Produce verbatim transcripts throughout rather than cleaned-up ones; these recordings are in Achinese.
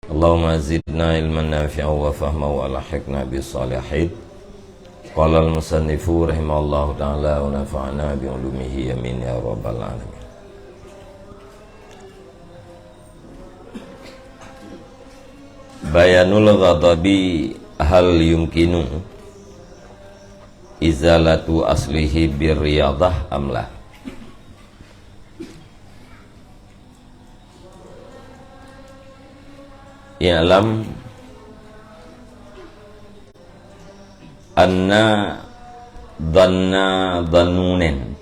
Allahumma zidna ilman nafi'an wa fahman wa alhiqna bis salihin. Qala al-musannifu rahimahullahu ta'ala wa nafa'na bi ulumihi, amin ya rabbal alamin. Bayanul ghadabi, hal yumkinu izalatu aslihi bir riyadah am la? I'lam anna dhanna dhannunin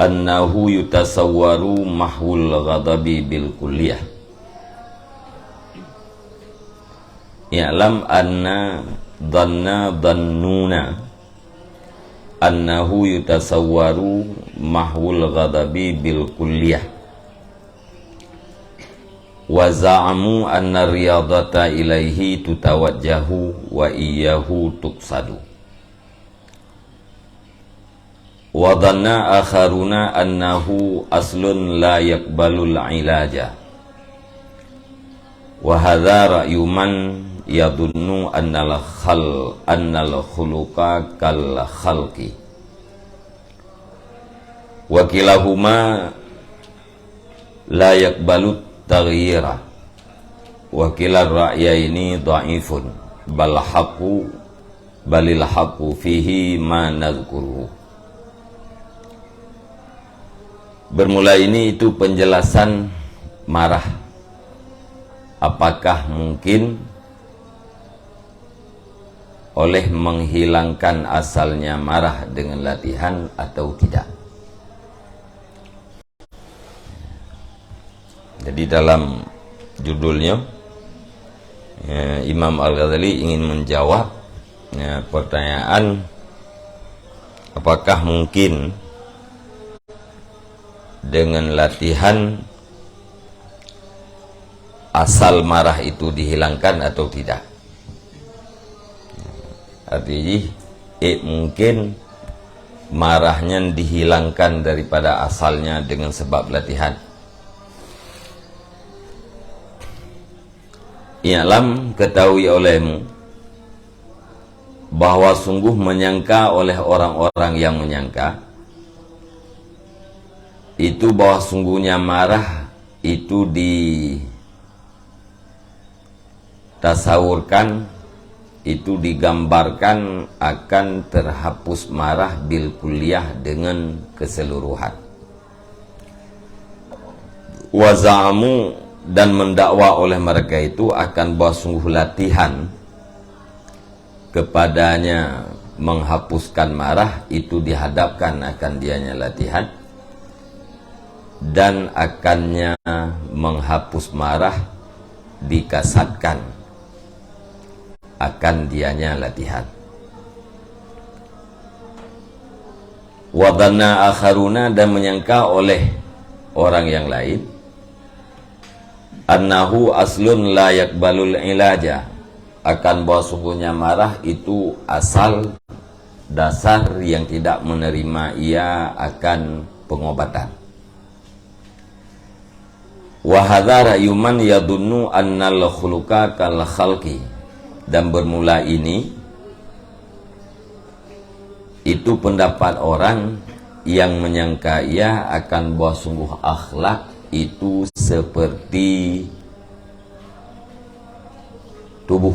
annahu yutasawwaru mahwul ghadabi bil kulliyah. I'lam anna dhanna dhannuna annahu yutasawwaru mahwul ghadabi bil kulliyah. Wa za'amu anna riyadata ilaihi tutawajjahu wa iyyahu tuqsadu. Wa dhanna akharuna annahu aslun la yaqbalul ilaja. Wa hadza ra'yu man yadhunnu annal khal-, annal khuluqa kal khalqi. Wa kilahuma la yaqbalut taghyira. Wa kilar ra'yaini dha'ifun. Bal haqqu, balil haqqu fihi ma nadhkuruhu. Bermula ini itu penjelasan marah. Apakah mungkin oleh menghilangkan asalnya marah dengan latihan atau tidak? Jadi dalam judulnya, ya, Imam Al-Ghazali ingin menjawab, ya, pertanyaan, apakah mungkin dengan latihan asal marah itu dihilangkan atau tidak? Arti jih, eh, mungkin marah nyan dihilangkan daripada asalnya dengan sebab latihan. I'lam, ketahui olehmu, bahwa sungguh menyangka oleh orang-orang yang menyangka, itu bahwa sungguhnya marah itu di tasawurkan, itu digambarkan akan terhapus marah bil kulliyah dengan keseluruhan. Wa za'amu, dan mendakwa oleh mereka itu akan bahwa sungguh latihan kepadanya menghapuskan marah itu dihadapkan akan dianya latihan, dan akannya menghapus marah dikasatkan akan dianya latihan. Wa dhanna akharuna, dan menyangka oleh orang yang lain, annahu aslun la yaqbalul ilaja, akan bahwa sungguhnya marah itu asal, dasar yang tidak menerima ia akan pengobatan. Wa hadza ra'yu man yadhunnu annal khuluqa kal khalqi, dan bermula ini itu pendapat orang yang menyangka ia akan bahwa sungguh akhlak itu seperti tubuh.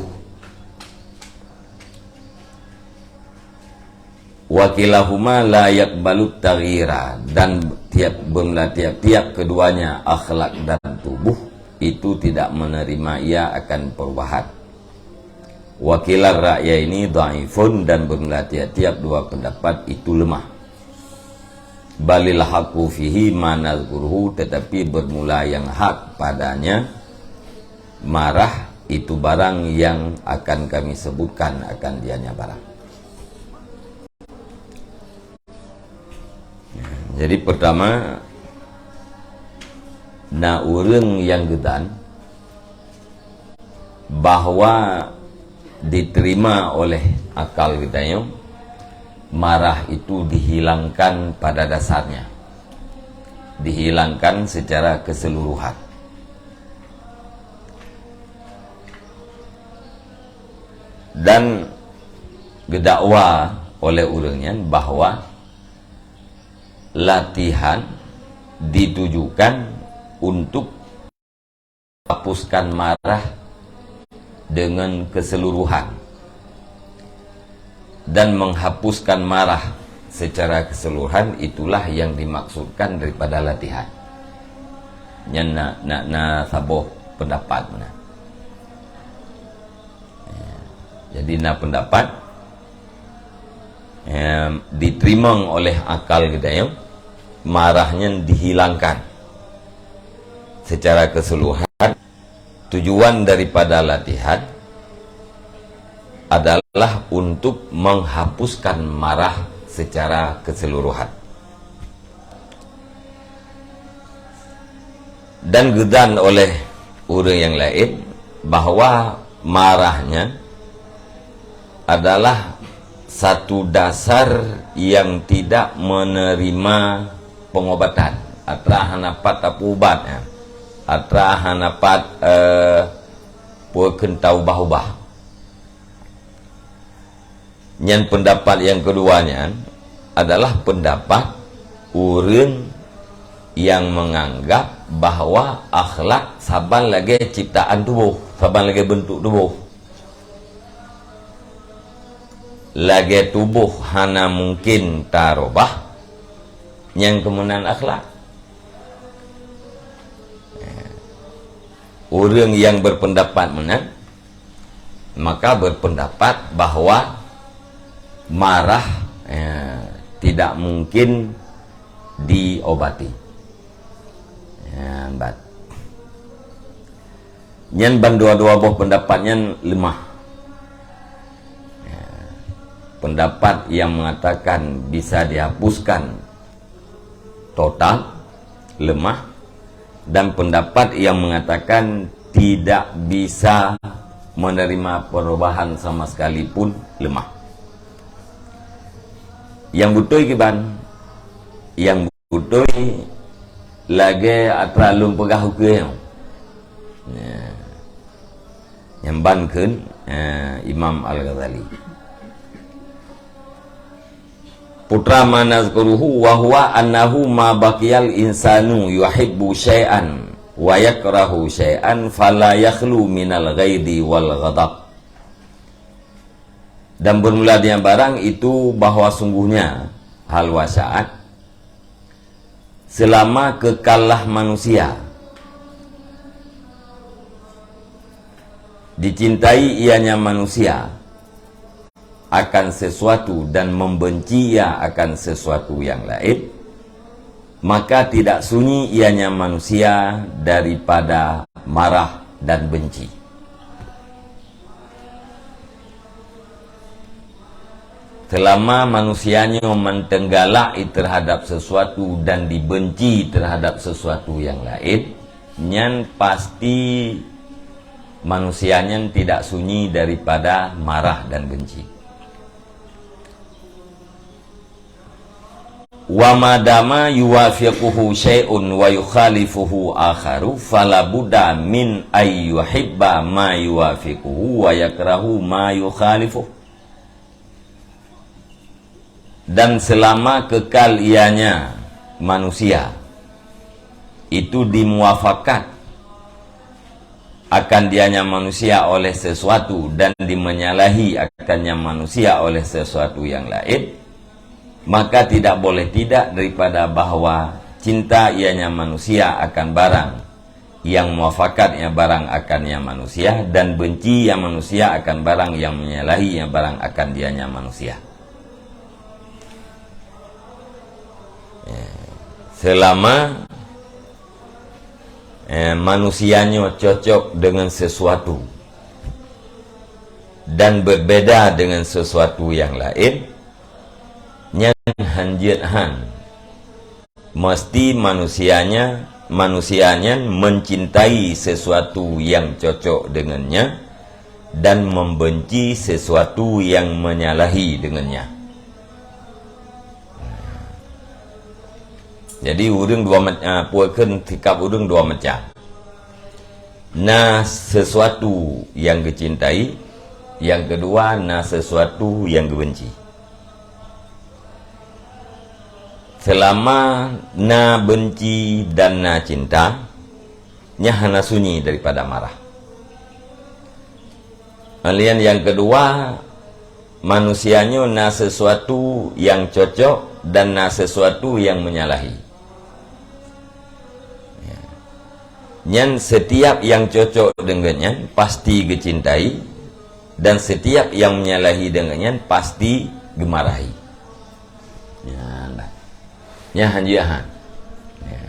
Wa kilahuma la yaqbalut taghyira, dan tiap bermula tiap-tiap keduanya, akhlak dan tubuh, itu tidak menerima ia akan perubahan. Wa kilar ra'yaini dhaifun, dan bermula tiap-tiap dua pendapat itu lemah. Balil haqqu fihi ma nadhkuruhu, tetapi bermula yang hak padanya marah itu barang yang akan kami sebutkan akan dianya barang. Jadi pertama, na ureuëng nyang geudan bahwa diterima oleh akal geutanyoe, marah itu dihilangkan pada dasarnya. dihilangkan secara keseluruhan. Dan geudakwa oleh ureuëng nyan bahwa latihan ditujukan untuk hapuskan marah dengan keseluruhan. Dan menghapuskan marah secara keseluruhan, itulah yang dimaksudkan daripada latihan. Nyan na, na, na saboh pendapat meunan. Ya. Jadi na pendapat, em, diterima oleh akal kita, ya, marah nyan dihilangkan secara keseluruhan. Tujuan daripada latihan adalah untuk menghapuskan marah secara keseluruhan. Dan geudan oleh ureuëng nyang laén bahwa marah nyan adalah satu dasar yang tidak menerima pengobatan. Atra hana pat tapeuubat, ya. Atra hana pat, eh, peukheun taubah-ubah. Nyan pendapat nyang keudua nyan adalah pendapat ureuëng nyang menganggap bahwa akhlak saban lagée ciptaan tuboh, saban lagée beuntuk tuboh. Lagée tuboh hana mungken tarubah, nyang keumeunan akhlak. Ureuëng nyang berpendapat meunan, maka berpendapat bahwa marah, eh, tidak mungkin diobati. Ya, bat. Nyan ban dua-dua boh pendapat nyan lemah. Ya. Pendapat yang mengatakan bisa dihapuskan total, lemah, dan pendapat yang mengatakan tidak bisa menerima perubahan sama sekali pun, lemah. Nyang beutôi kiban, nyang beutôi lagée atra lôn peugah ukeue nyoe. Ya. Nyang ban kheun, eh, Imam Al-Ghazali. Putra ma nazkuruhu wa huwa annahu ma baqiyal insanu yuhibbu syai'an wa yakrahu syai'an fala yakhlu minal ghaidhi wal ghadab. Dan bermula dengan barang itu bahwa sungguhnya hal wasaat selama kekalah manusia dicintai ianya manusia akan sesuatu dan membenci ia akan sesuatu yang lain, maka tidak sunyi ianya manusia daripada marah dan benci. Selama manusia nyoe mantong galak terhadap sesuatu dan dibenci terhadap sesuatu yang lain, nyan pasti manusia nyan tidak sunyi daripada marah dan benci. Wa ma dama yuwafiquhu syai'un wa yukhalifuhu akharu, fala budda min ay yuhibba ma yuwafiquhu wa yakrahu ma yukhalifuh. Dan selama kekal ianya manusia itu dimuafakat akan dianya manusia oleh sesuatu dan dimenyalahi akannya manusia oleh sesuatu yang lain, maka tidak boleh tidak daripada bahwa cinta ianya manusia akan barang yang muafakat yang barang akannya manusia dan benci yang manusia akan barang yang menyalahi yang barang akan dianya manusia. Ya. Selama eh, manusia nyoe cocok dengan sesuatu dan berbeda dengan sesuatu yang lain, nyan hanjeuet han. Mesti manusianya, manusia nyan mencintai sesuatu yang cocok dengannya dan membenci sesuatu yang menyalahi dengannya. Jadi, ureuëng dua ma-, ah, peue kheun sikap ureuëng dua macam. Na sesuatu nyang geucintai, nyang keudua na sesuatu nyang geubenci. Seulama na benci dan na cinta, nyan hana sunyi daripada marah. Kemudian nyang keudua, manusia nyoe na sesuatu nyang cocok dan na sesuatu nyang menyalahi. Ya. Nyan setiap nyang cocok deungon nyan pasti geucintai, dan setiap nyang menyalahi deungon nyan pasti geumarahi. Nyan lah. Nyan han jeuet han. Ya.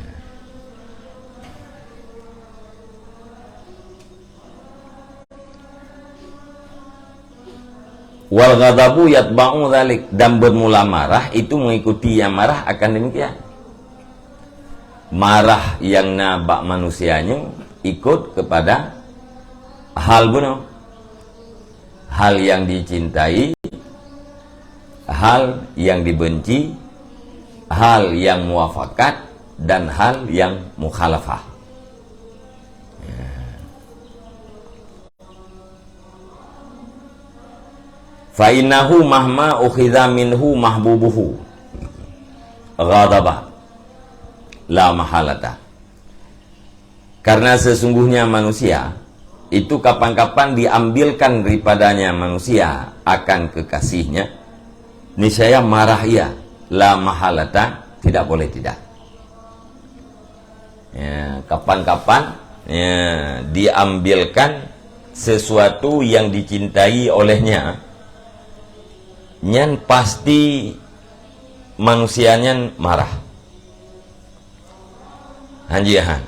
Wal ghadabu yatba'u dzalik, dan bermula marah itu mengikuti yang marah akan demikian. Marah yang na bak manusia nyoe ikut kepada hal bunoe. Hal yang dicintai, hal yang dibenci, hal yang muafakat, dan hal yang mukhalafah. Ya. Fa innahu mahma ukhidha minhu mahbubuhu ghadaba la mahalata. Karena sesungguhnya manusia itu kapan-kapan diambilkan daripadanya manusia akan kekasihnya, niscaya marah ia, la mahalata, tidak boleh tidak. Ya, kapan-kapan, ya, diambilkan sesuatu yang dicintai olehnya, nyan pasti manusia nyan marah. Han jeuet han.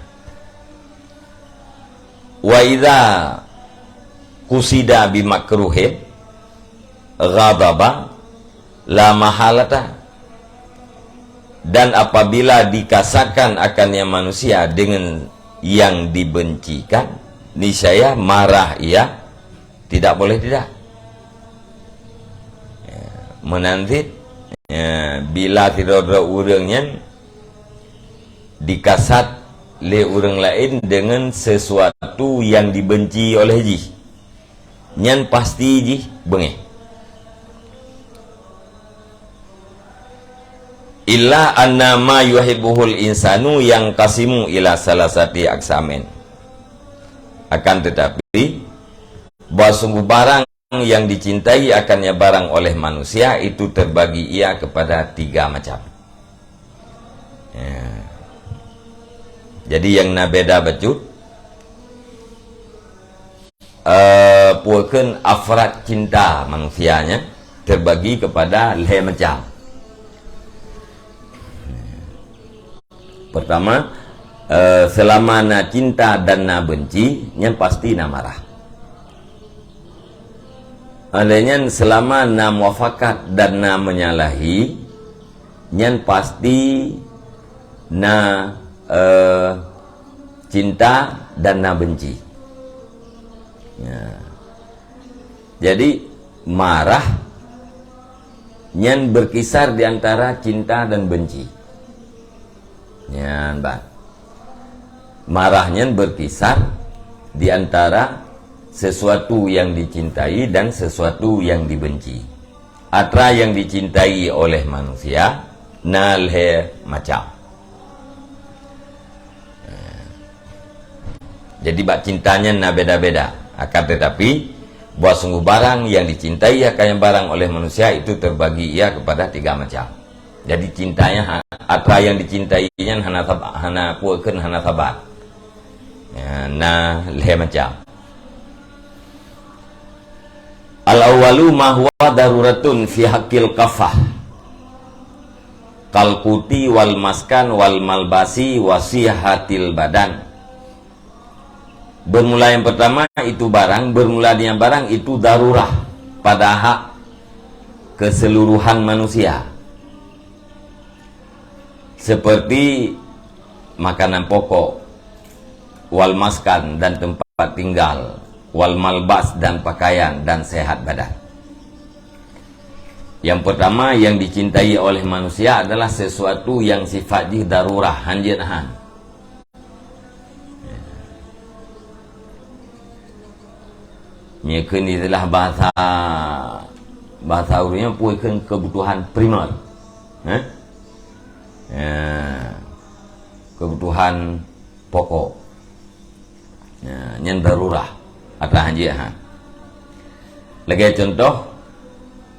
Wa idza qusida bimakruhin ghadaba la mahalata. Dan apabila dikasatkan akannya manusia dengan yang dibencikan, niscaya marah ia, tidak boleh tidak. Ya, meunan cit, ya, bila sidroe-droe ureuëng nyan dikasat lé ureuëng laén deungon sesuatu nyang dibenci oleh jih, nyan pasti jih beungéh. Illa anna ma yuhibbuhul insanu yanqasimu ila salasati aqsamin. Akan tetapi, bahwa sungguh barang yang dicintai akannya barang oleh manusia itu terbagi ia kepada tiga macam. Ya. Jadi, nyang na beda bacut, eh, peue kheun afrad cinta manusia nyan terbagi kepada lhée macam. Pertama, eh, selama na cinta dan na benci, nyan pasti na marah. Oleh nyan, selama na muafakat dan na menyalahi, nyan pasti na, eh, cinta dan na benci. Ya. Jadi, marah nyan berkisar di antara cinta dan benci. Nyan, bah. Marah nyan berkisar di antara sesuatu yang dicintai dan sesuatu yang dibenci. Atra yang dicintai oleh manusia na lhée macam. Jadi, bak cinta nyan na beda-beda. Akan tetapi, bahwa sungguh barang yang dicintai akan barang oleh manusia itu terbagi ia kepada tiga macam. Jadi, cintanya ha-, atra yang dicintai nyan hana sab-, hana peue kheun hana saban. Ya, na lhée macam. Al-awwalu ma huwa daruratun fi haqqil kafah. Kal quti wal maskan wal malbasi wa sihatil badan. Bermula yang pertama itu barang, bermula dengan barang itu darurah pada hak keseluruhan manusia. Seperti makanan pokok, wal maskan dan tempat tinggal, wal malbas dan pakaian dan sehat badan. Yang pertama yang dicintai oleh manusia adalah sesuatu yang sifat jih darurah, hanjeuet han. Nyoe kheun istilah bahasa, bahasa ureuëng nyoe peue kheun kebutuhan primer. Eh? Ya, kebutuhan pokok. Ya, nyan darurah. Atra hanjeuet han. Lagée contoh,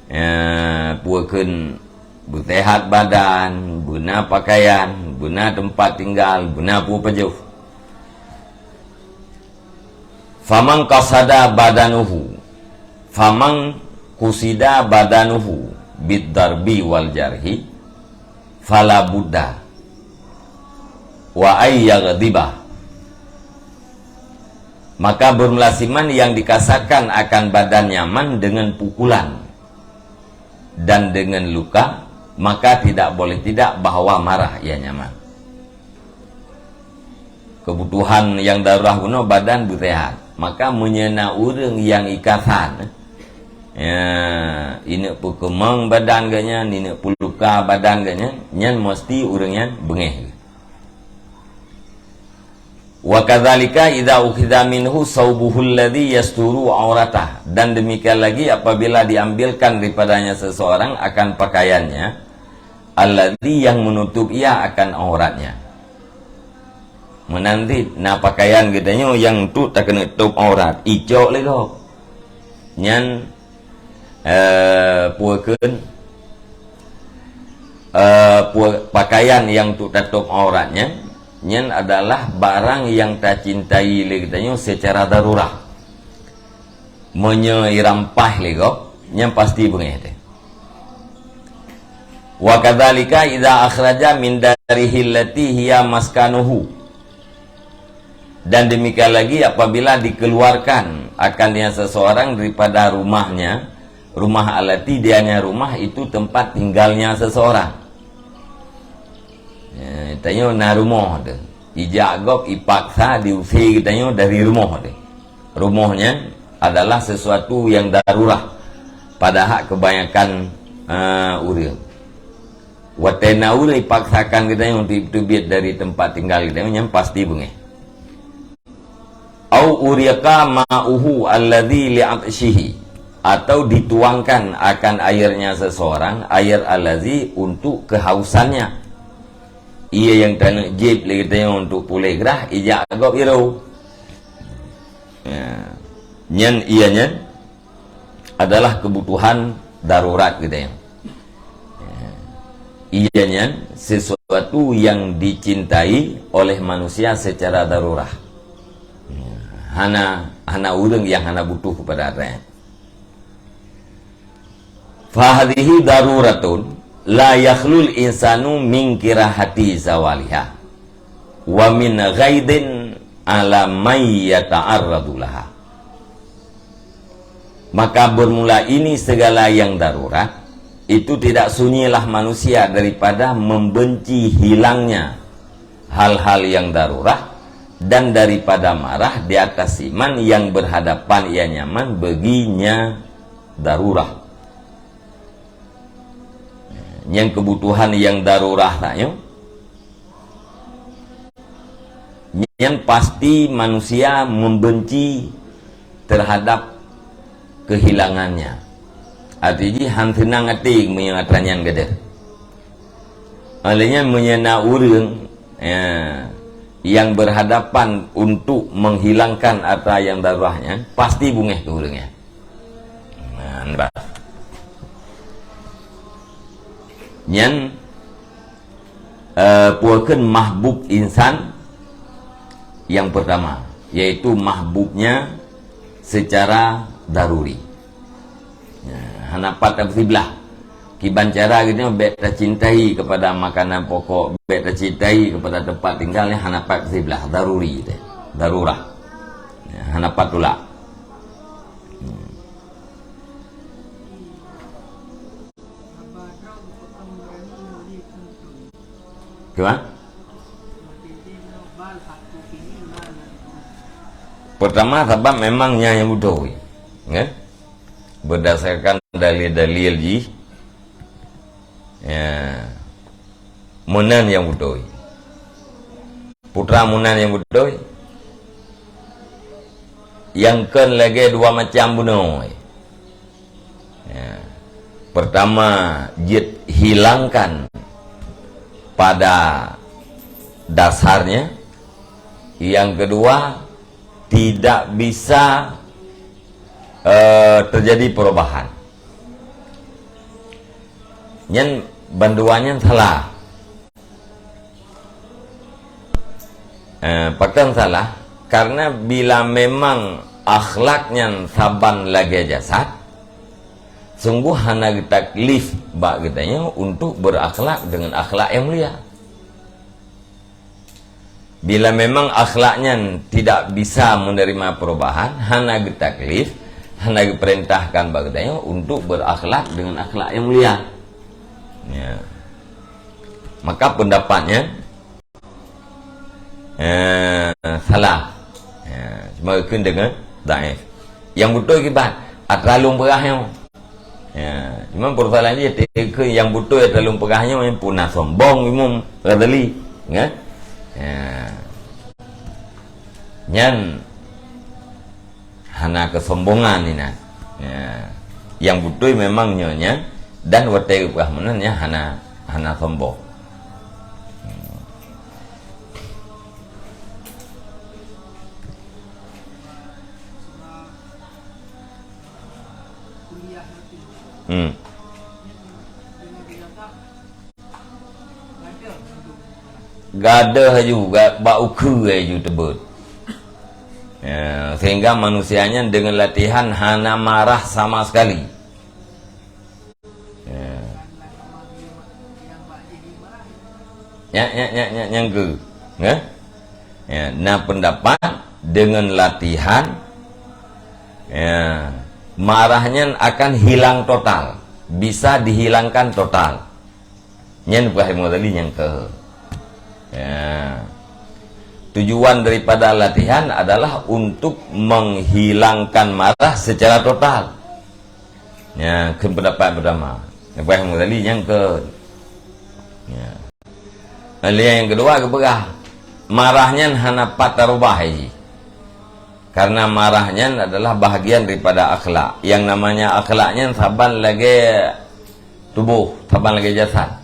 ya, peue kheun beusehat badan, beuna pakaian, beuna teumpat tinggal, beuna peue pajoh. Faman qasada badanuhu, faman qusida badanuhu bid darbi wal jarhi, fala budda wa ay yaghdhiba. Maka bermula siman yang dikasahkan akan badan nyaman dengan pukulan dan dengan luka, maka tidak boleh tidak bahwa marah ia nyaman. Kebutuhan yang darurah bunoe badan beusehat. Maka meunyoe na ureuëng nyang ikasan, ya, ineuk peukeumong badan geuh nyan, ineuk peuluka badan geuh nyan, nyan meusti ureuëng nyan beungéh. Wa kadzalika idza ukhidza minhu saubuhul ladzi yasturu auratah. Dan demikian lagi apabila diambilkan daripadanya seseorang akan pakaiannya, alladzi yang menutup ia akan auratnya. Meunan cit na pakaian geutanyoe nyang untuk takeuneuk tôb aurat, icok lé gob. Nyan, eh, peue kheun, eh, peue, pakaian nyang untuk tatôb aurat nyan, nyan adalah barang nyang tacintai lé geutanyoe secara darurah. Meunyoe irampah lé gob, nyan pasti beungéh teuh. Wa kadzalika idza akhraja min darihi allati hiya maskanuhu. Dan demikian lagi apabila dikeluarkan akan dia seseorang daripada rumahnya, rumah allati dianya rumah itu tempat tinggalnya seseorang. Ya, tanyoe na rumoh teuh. Ijak gob ipaksa diusé geutanyoe dari rumoh teuh. Rumoh nyan adalah sesuatu yang darurah pada hak kebanyakan, eh, ureuëng. Watée na ureuëng ipaksakan geutanyoe untuk teubiet dari tempat tinggal geutanyoe, nyan pasti beungéh. Au uriqa ma'uhu alladzi li'atsyihi, atau dituangkan akan airnya seseorang, air allazi untuk kehausannya. Ia nyang taneuk jieb lé geutanyoe untuk puléh grah, ijak gob iroe. Ya. Nyan ia nyan adalah kebutuhan darurat geutanyoe. Ya. Ia nyan sesuatu yang dicintai oleh manusia secara darurah. Ya. Hana, hana ureuëng nyang hana butuh kepada atra nyan. Fahadhihi daruratun la yakhlul insanu min kirahati zawaliha wa min ghaidin ala may yata'arradu laha. Maka bermula ini segala yang darurat, itu tidak sunyilah manusia daripada membenci hilangnya hal-hal yang darurah dan daripada marah di atas iman yang berhadapan ia nyaman baginya darurah. Nyang kebutuhan yang darurah tanyoe, nyan pasti manusia membenci terhadap kehilangannya. Arti jih han seunang até meunyoe atra nyan gadôh. Oleh nyan meunyoe na ureuëng, ya, yang berhadapan untuk menghilangkan atra yang darurah nyan, pasti beungéh keu ureuëng nyan. Nah, bah. Nyan, eh, peue kheun mahbub insan yang pertama, yaitu mahbubnya secara daruri. Ya, hana pat tapeusiblah. Kiban cara geutanyoe bék tacintai kepada makanan pokok, bék tacintai kepada tempat tinggal, nyan hana pat peusiblah, daruri teuh, darurah. Ya, hana pat tulak. Hmm. Kiban? Pertama, sabab memang nyan nyang beutôi, ya. Berdasarkan dalil-dalil jih, Ya. Meunan nyang beutôi. Putra meunan nyang beutôi. Nyang kheun lagèe dua macam bunoe. Ya. Pertama, jeuet hilangkan pada dasarnya. Yang kedua, tidak bisa, eh, terjadi perubahan. Nyan bandua nyan salah. Eh, pakon salah? Karena bila memang akhlak nyan saban lagèe jasad, sungguh hana geutaklif bak geutanyoe untuk berakhlak dengan akhlak yang mulia. Bila memang akhlak nyan tidak bisa menerima perubahan, hana geutaklif, hana geupeurintahkan bak geutanyoe untuk berakhlak dengan akhlak yang mulia. Ya. Maka pendapat nyan, eh, salah. Ya, cuma kheun deungon dhaif. Nyang beutôi kiban, atra lôn peugah nyoe. Ya, cuma persoalan jih, nyang beutôi atra lôn peugah nyoe, puna sombong Imam Ghazali, kan? Ya. Nyan hana kesombongan inan. Ya. Nyang beutôi memang nyoe nyan, dan watèe geupeugah meunan nyan hana, hana sombong. Hmm. Hmm. Gadoh laju, ga-, bak ukeue laju teubeuet. Ya, sehingga manusia nyan deungon latihan hana marah sama sekali. Ya. Nyan, nyan, nyan, nyan, nyang keu, ya? Ya, na pendapat deungon latihan, ya, marah nyan akan hilang total, bisa dihilangkan total. Nyan peugah Imam Ghazali nyang keu. Ya. Tujuan daripada latihan adalah untuk menghilangkan marah secara total. Ya, kheun pendapat pertama. Nyang peugah Imam Ghazali nyang keu. Ya. Lalu nyang kedua geupeugah, marah nyan hana pat tarubah jih. Karena marah nyan adalah bahagian daripada akhlak. Yang namanya akhlak nyan saban lagèe tuboh, saban lagèe jasad.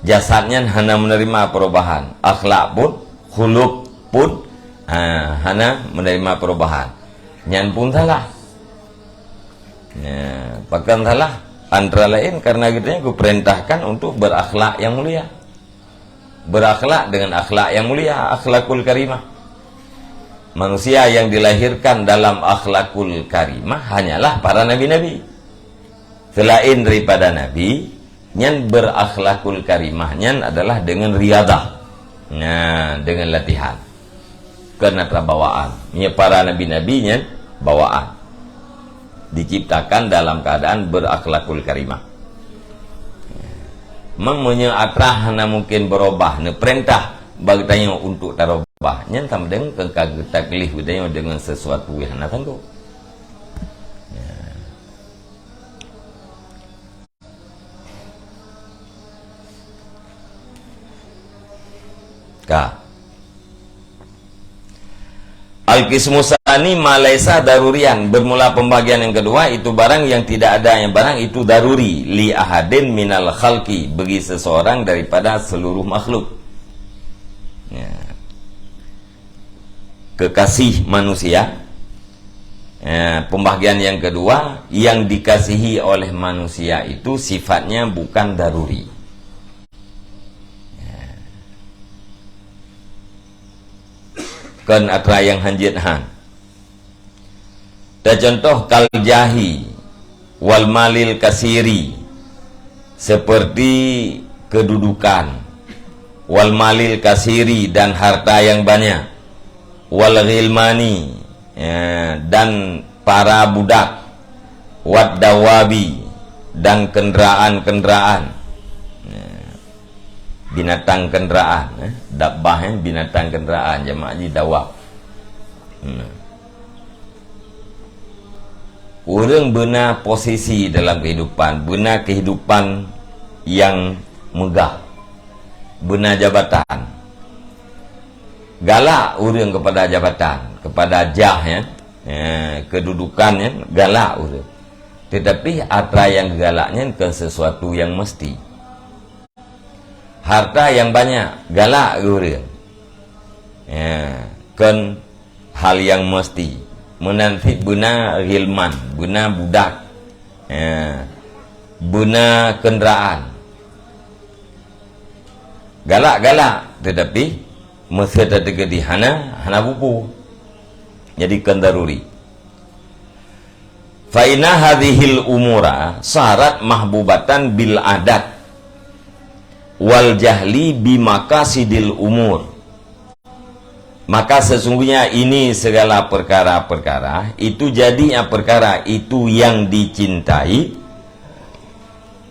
Jasad nyan hana menerima perubahan. Akhlak pun, khuluq pun, ha, hana menerima perubahan. Nyan pun salah. Ya, pakon salah? Antara lain karena geutanyoe geupeurintahkan untuk berakhlak yang mulia. Berakhlak dengan akhlak yang mulia, akhlakul karimah. Manusia yang dilahirkan dalam akhlakul karimah hanyalah para nabi-nabi. Selain daripada nabi, nyan berakhlakul karimah nyan adalah dengan riyadah. Nah, dengan latihan. Keu atra bawaan. Nyan para nabi-nabi nyan bawaan. Diciptakan dalam keadaan berakhlakul karimah. Memang meunyoe atra hana mungkin berubah, neupeurintah bak geutanyoe untuk tarubah, nyan sama dengan ka geutaklif geutanyoe dengan sesuatu nyang hana sanggup. Ya. Ka. Al-qismu tsani ma laisa daruriyan. Bermula pembagian yang kedua, itu barang yang tidak ada, yang barang itu daruri. Li ahadin minal khalqi, bagi seseorang daripada seluruh makhluk. Ya. Kekasih manusia. Ya, pembahagian yang kedua, yang dikasihi oleh manusia itu sifatnya bukan daruri. Ya. Kon atra nyang hanjeuet han. Teucontoh kal jahi wal malil kasiri, seperti kedudukan, wal malil kasiri, dan harta yang banyak, wal ghilmani, ya, dan para budak, wad dawabi, dan kenderaan-kenderaan. Ya. Binatang kenderaan, eh. Dabbah, eh, binatang kenderaan, jamak jih dawab. Hmm. Ureueng beuna posisi dalam kehidupan, beuna kehidupan nyang meugah, beuna jabatan. Galak ureuëng kepada jabatan, kepada jah, ya, ya, kedudukan, ya, galak ureuëng. Tetapi atra nyang galak nyan kon sesuatu nyang mesti. Harta nyang banyak galak ureuëng, ya, kon hal nyang mesti. Meunan cit beuna ghilman, beuna budak, ya, beuna kenderaan. Galak-galak, tetapi meusé tateukeudi hana, hana bubu. Jadi kon daruri. Fa inna hadzihil umura sarat mahbubatan bil adat wal jahli bi maqasidil umur. Maka sesungguhnya ini segala perkara-perkara itu jadinya perkara itu yang dicintai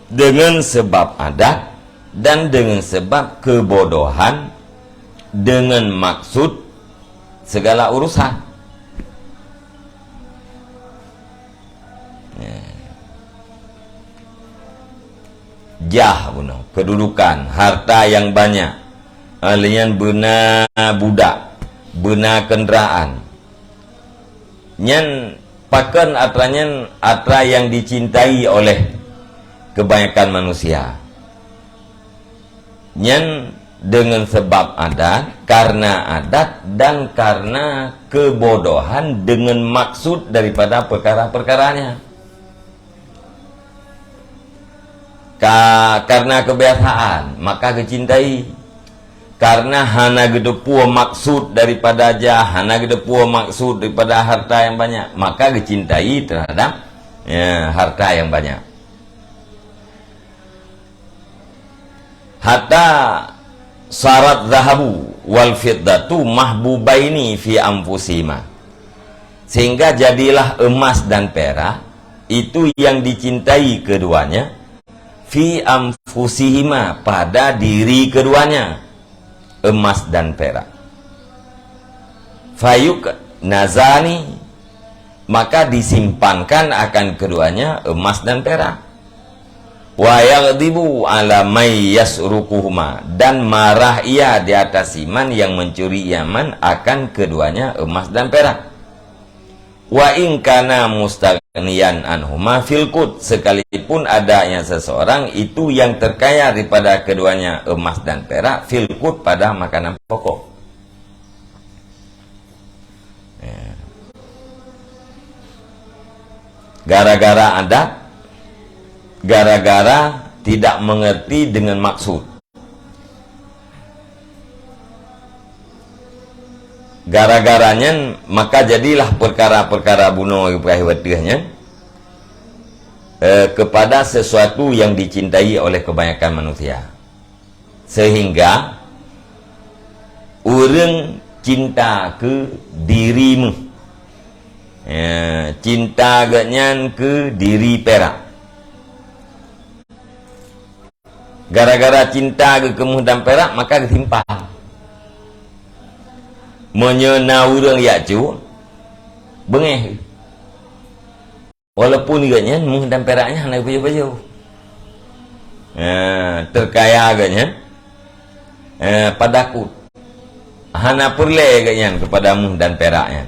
dengan sebab adat dan dengan sebab kebodohan dengan maksud segala urusan. Ya. Jah bunoe, kedudukan, harta nyang banyak, eh, lheueh nyan beuna budak, beuna kenderaan. Nyan pakon atra nyan atra nyang dicintai oleh kebanyakan manusia. Nyan dengan sebab adat, karena adat dan karena kebodohan dengan maksud daripada perkara-perkaranya. Ka, karena kebiasaan, maka geucintai. Karena hana geuteupeue maksud daripada jah, hana geuteupeue maksud daripada harta nyang banyak, maka geucintai terhadap, ya, harta nyang banyak. Hatta sarat zahabu wal fiddatu mahbubaini fi anfusihima. Sehingga jadilah emas dan perak itu yang dicintai keduanya fi anfusihima, pada diri keduanya, emas dan perak. Fayuk nazani, maka disimpankan akan keduanya emas dan perak. Wa yaghdibu ala may yasruquhuma, dan marah ia di atas siman yang mencuri iman akan keduanya emas dan perak. Wa in kana mustaghniyan anhuma fil qut, sekalipun adanya seseorang itu yang terkaya daripada keduanya emas dan perak fil qut, pada makanan pokok. Ya. Gara-gara adat, gara-gara tidak mengerti dengan maksud. Gara-gara nyan, maka jadilah perkara-perkara bunoe geupeugah wateuh nyan, eh, kepada sesuatu yang dicintai oleh kebanyakan manusia. Sehingga ureuëng cinta keu diri méuh. Ya, cinta geuhnyan keu diri perak. Gara-gara cinta geuh keu méuh dan perak, maka geusimpan. Meunyoe na ureuëng jak cue, beungéh. Walaupun geuhnyan méuh dan perak nyan hana geupajoh-pajoh. Eh, terkaya geuhnyan, eh, pada kut. Hana peureulée geuhnyan keupada méuh dan perak nyan.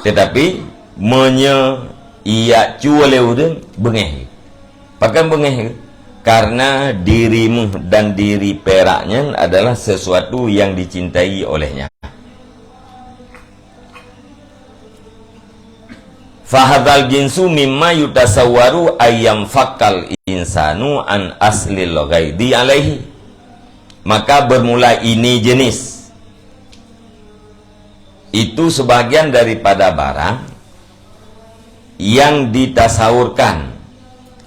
Tetapi, meunyoe jak cue lé ureuëng, beungéh. Pakon beungéh? Karena diri méuh dan diri perak nyan adalah sesuatu yang dicintai olehnya. Fahadzal jinsu mimma yutasawwaru ayyam fakal insanu an aslil ghaidi alaihi. Maka bermula ini jenis. Itu sebagian daripada barang yang ditasawurkan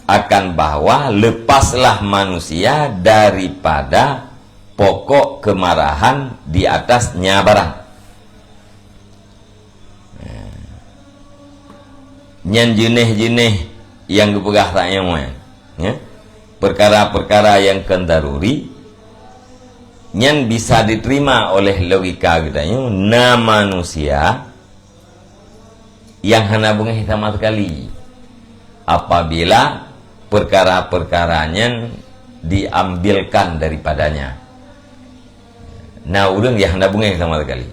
akan bahwa lepaslah manusia daripada pokok kemarahan di atasnya barang. Nyan jeuneh-jeuneh nyang geupeugah rakyat nyan, ya. Perkara-perkara nyang kon daruri, nyan bisa diterima oleh logika geutanyoe, na manusia nyang hana beungéh sama sekali apabila perkara-perkara nyan diambilkan daripadanya. Na ureuëng nyang hana beungéh sama sekali.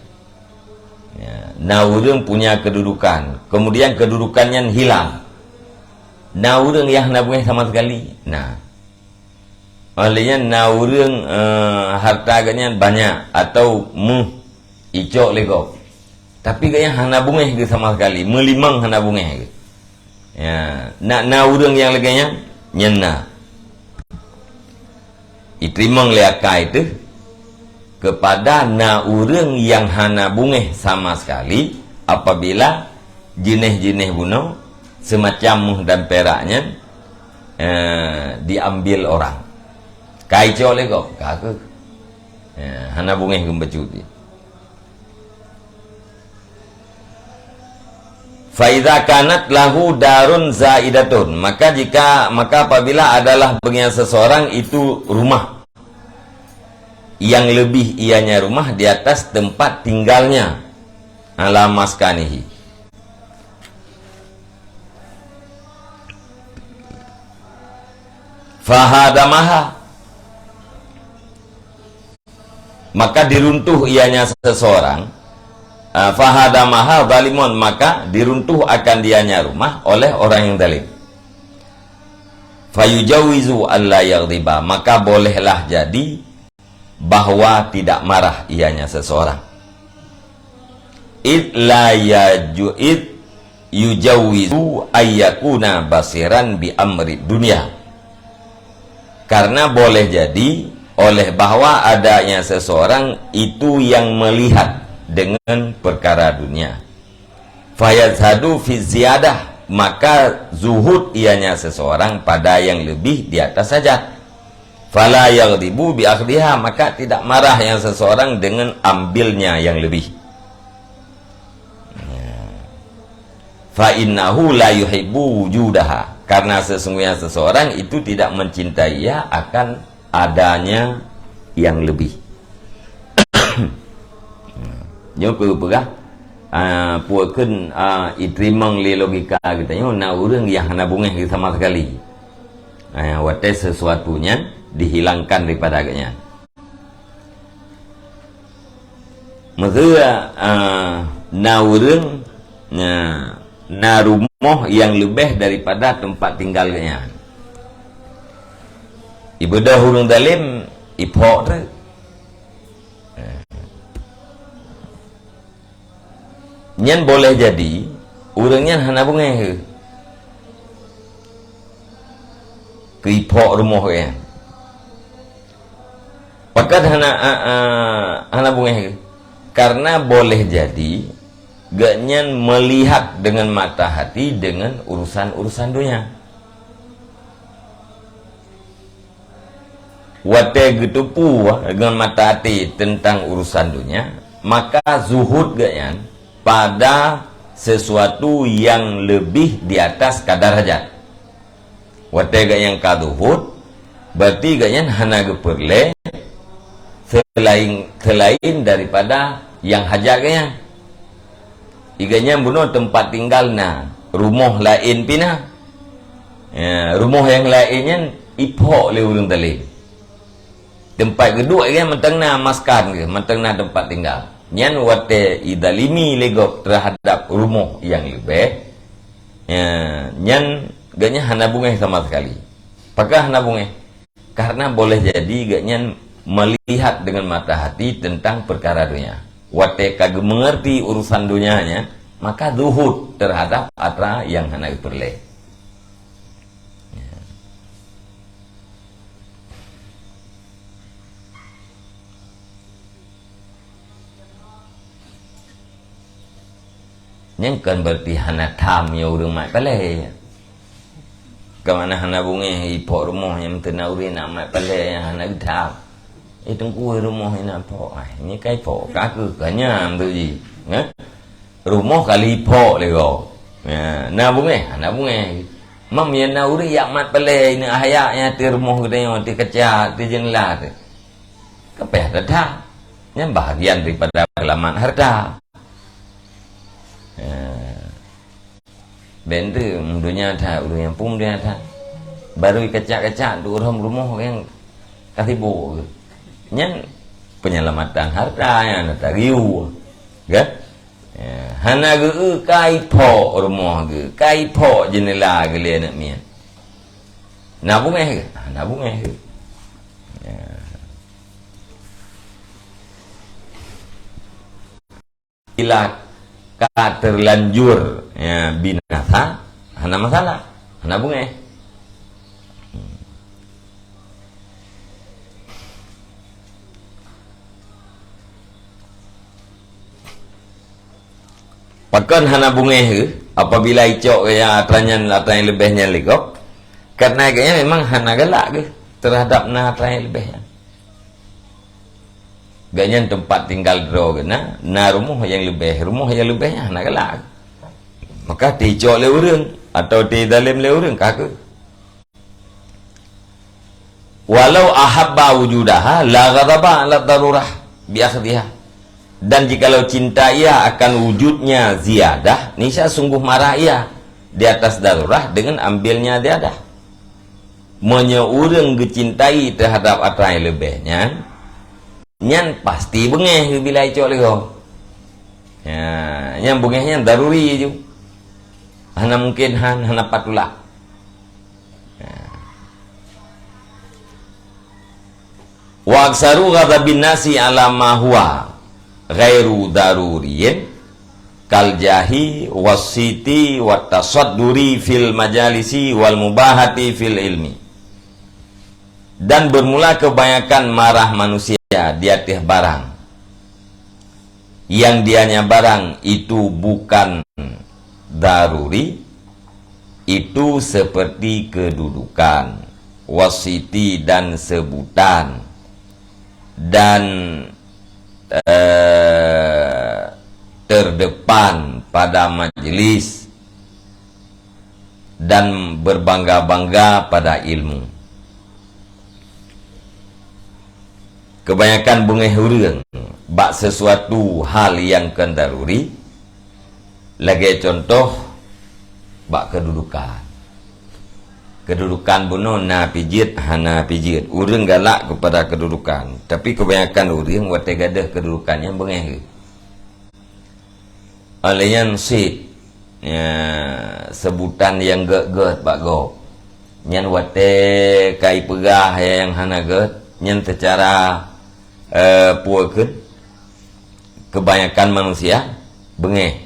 Ya, na ureuëng punya kedudukan, kemudian kedudukan nyan hilang. Na ureuëng nyang hana beungéh sama sekali. Nah, oleh nyan na ureuëng, eh, harta geuh nyan banyak atau meuh icok lé gob. Tapi geuh nyan hana beungéh geuh sama sekali, meulimong hana beungéh geuh. Ya, na, na ureuëng nyang lagée nyan, nyan na. Iteurimong lé akai teuh kepada na ureuëng nyang hana beungéh sama sekali apabila jeuneh-jeuneh bunoe semacam meuh dan perak nyan, eh, diambil orang. Ka icok lé gob, ka keuh. Eh, hana beungéh geuh bacut jih. Fa idza kanat lahu darun zaidatun, maka jika, maka apabila adalah baginya seseorang itu rumah yang lebih ianya rumah di atas tempat tinggalnya, ala maskanihi. Fahadamaha, maka diruntuh ianya seseorang, ah, fahadamaha zalimun, maka diruntuh akan dianya rumah oleh orang yang zalim. Fayujawizu alla yaghdiba, maka bolehlah jadi bahwa tidak marah ianya seseorang. Id la yaju-, id yujawizu ayyakuna basiran bi amri dunia. Karena boleh jadi oleh bahwa adanya seseorang itu yang melihat dengan perkara dunia. Fayazhadu fi ziyadah, maka zuhud ianya seseorang pada yang lebih di atas hajat. Fala yaghdibu bi akhdiha, maka tidak marah yang seseorang dengan ambilnya yang lebih. Ya. Fa innahu la yuhibbu wujudaha, karena sesungguhnya seseorang itu tidak mencintai ia akan adanya yang lebih. Nyoe keupeugah, ah, peue kheun, ah, iteurimong lé logika geutanyoe, na ureuëng nyang hana beungéh sama sekali. Ah, watée sesuatu nyan dihilangkan daripada geuhnyan. Meuseu, ah, na ureuëng, na, na rumoh nyang leubeh daripada teumpat tinggal geuhnyan. Ibeudôh ureuëng zalim, iphok treuk. Nyan boleh jadi, ureuëng nyan hana beungéh keu iphok rumoh geuhnyan. Pakon hana, a, a, hana beungéh? Karena boleh jadi geuhnyan melihat dengan mata hati dengan urusan-urusan dunia. Watée geuteupeue dengan mata hati teuntang urusan dunia, maka zuhud geuhnyan pada sesuatu yang lebih di atas kadar hajat. Watée geuhnyan ka zuhud, berarti geuhnyan hana geupeureulée selain, selain daripada nyang hajat geuhnyan. Geuhnyan bunoe teumpat tinggal na, rumoh laén pih na. Ya, rumoh nyang laén nyan iphok lé ureuëng zalim. Teumpat geuduek geuhnyan mantong na maskan geuh, mantong na teumpat tinggal. Nyan watée izalimi lé gob terhadap rumoh nyang leubeh, ya, nyan geuhnyan hana beungéh sama sekali. Pakon hana beungéh? Karena boleh jadi geuhnyan melihat dengan mata hati teuntang peukara donya. Watée ka geumeungeurti urusan donya nyan, maka zuhud terhadap atra nyang hana geupeureulée. Ya. Nyan kon berarti hana tham nyoe ureuëng mat palée. Ka makna hana beungéh iphok rumoh nyang meuteuna ureuëng nak mat palée nyang hana geutham. Eh, teungku, rumoh nyang na phok. Ah, nyoe ka iphok, ka keuh, ka nyam tu jih. Nyan? Rumoh ka lheueh iphok lé gob. Ya, na beungéh? Hana beungéh. Mam nyang na ureuëng jak mat palée, ineuk hayak nyang ateueh rumoh geutanyoe, ateueh kaca, ateueh jeunela teuh. Ka payah that-that. Nyan bahagian daripada keulamat harta. Ya. Bèk teuh, meudônya that, ureuëng nyang phôn meudônya that. Barô kacak-kacak tu ureueng rumoh nyang ka sibuk geuh. Nyan penyelamatan harta nyang na tariu. Kan? Ya, hana geu ka iphok rumoh geuh, ka iphok jeundela geuh lé aneuk miet. Na beungéh geuh? Na beungéh geuh. Ya. Bila ka terlanjur, ya, binasa, hana masalah, hana beungéh. Pakon hana beungéh geuh apabila icok geuh atra nyan, atra nyang leubeh nyan lé gob? Karena geuh nyan memang hana galak geuh terhadap na atra nyang leubeh nyan. Gobnyan teumpat tinggal droe geuh na, na rumoh nyang leubeh, rumoh nyang leubeh nyan hana galak. Maka teuicok lé ureueng atau teuzalem lé ureueng ka kheueh. Walau ahabba wujudaha la ghadaba ala darurah bi akhdhiha. Dan jikalau cinta ia akan wujudnya ziyadah, niscaya sungguh marah ia di atas darurah dengan ambilnya ziyadah. Meunyoe ureueng geucintai teuhadap atra nyang leubeh nyan, nyan pasti beungéh bila icok lé gob. Ya, nyang beungéh nyan daruri ju. Hana mungkin han, hana pat tulak. Ya. Wa aksaru ghadabin nasi ala ma huwa ghairu daruriyin kal jahi was siti wat tasadduri fil majalisi wal mubahati fil ilmi. Dan bermula kebanyakan marah manusia di ateueh barang yang dianya barang itu bukan daruri, itu seperti kedudukan, was siti dan sebutan, dan, eh, terdepan pada majelis, dan berbangga-bangga pada ilmu. Kebanyakan beungéh ureueng bak sesuatu hal nyang kon daruri, lagée contoh bak kedudukan. Kedudukan bunoe na pih jeuet, hana pih jeuet. Ureueng galak kepada kedudukan, tapi kebanyakan ureueng watée gadôh kedudukan nyan beungéh geuh. Óh lheueh nyan sit, ya, seubutan nyang gét-gét bak gob. Nyan watée ka ipeugah nyang hana gét, nyan seucara, eh, peue kheun, keubanyakan manusia beungéh.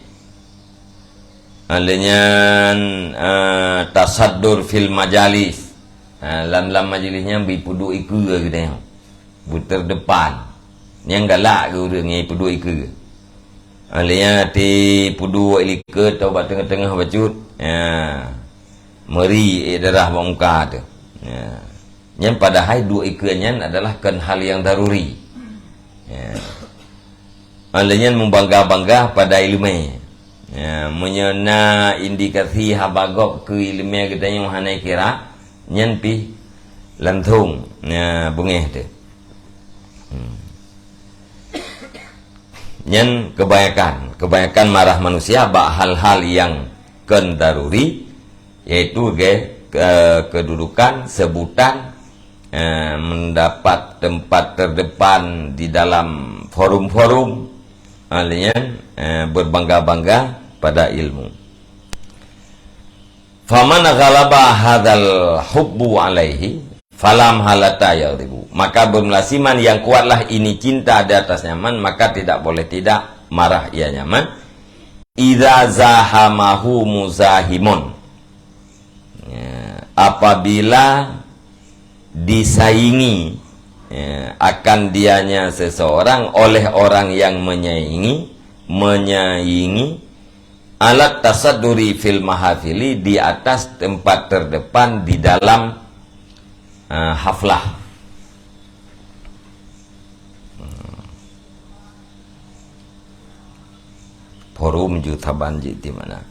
Óh lheueh nyan, eh, tasaddur fil majalis. Ha, lam-lam majlis nyan bri peuduek ikeue geutanyoe. Beuterdepan. Nyang galak geuh ureueng nyang peuduek ikeue. Óh lheueh nyan até peuduek likot atau bak teungoh-teungoh bacut. Ya. Meuri ék darah bak muka teuh. Ya. Nyan padahai duek ikeue nyan adalah kon hal nyang daruri. Ya. Óh lheueh nyan meubangga-bangga pada iéleumé. Ya, meunyoe na indikasi haba gob keu iéleumé geutanyoe hana kira, nyan pih langsong, ya, beungéh teuh. Hmm. Nyan keubanyakan, keubanyakan marah manusia bak hal-hal nyang kon daruri, yaitu ge-, ke-, kedudukan, sebutan, eh, mendapat tempat terdepan di dalam forum-forum, ah, lheueh nyan, eh, berbangga-bangga pada ilmu. Faman ghalaba hadzal hubbu alaihi, falam halata yaghdibu. Maka bermula siman yang kuatlah ini cinta di atas nyaman, maka tidak boleh tidak marah ia nyaman. Idza zahamahu muzahimun. Ya, apabila disaingi, ya, akan dianya seseorang oleh orang yang menyaingi, menyaingi, alat tasadduri fil mahafili, di atas tempat terdepan di dalam, eh, haflah. Forum ju saban jih di mana.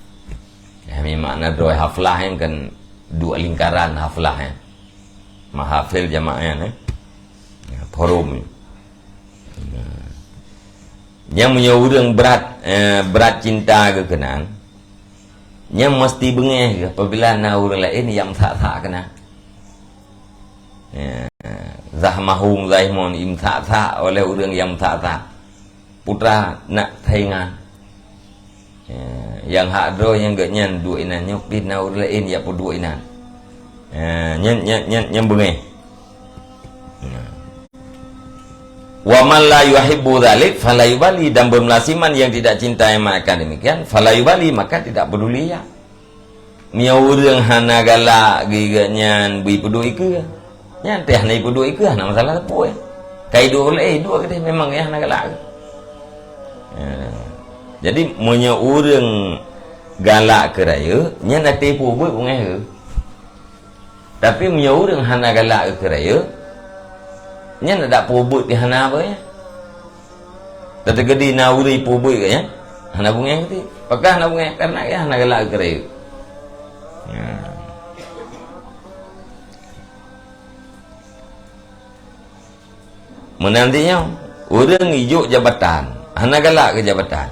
Ya, memang na droe haflah nyan kan dua lingkaran haflah nyan. Mahafil jamaah nyan, eh. Ya, forum. Nah. Nyang meunyoe ureueng brat, eh, brat cinta geuh keunan, nyang meusti beungéh geuh apabila na ureueng laén nyang sak-sak keunan. Ya, zahmahum zaimon, imsak-sak oleh ureuëng nyang sak-sak. Putra nak saingan. Ya, nyang hak droe nyang geuh nyan duek inan, nyoe pih na ureuëng laén jak peuduek inan. Ya, nyan, nyan, nyan, nyan beungéh. Ya. Wa man la yuhibbu dzalik fala yubali, dan bermula siman yang tidak cinta yang mengatakan demikian, fala yubali, maka tidak peduli ia. Meunyoe ureuëng hana galak geuh nyan bri peuduek ikeue, nyan teuh hana ipeuduek ikeue, hana masalah sapeue. Ka iduek ulée, iduek keudeh, memang ia hana galak. Ya. Jadi, meunyoe ureuëng galak keu rayeuk, nyan até peubuet beungéh geuh. Tapi meunyoe ureuëng hana galak keu rayeuk, nyan adak peubuet pih hana apa ya. Teuteukedi na ureuëng peubuet keu nyan, hana beungéh keu ti. Pakon hana beungéh? Karena ia hana galak keu rayeuk. Ya. Meunan di nyoe, ureuëng ijok jabatan, hana galak keu jabatan.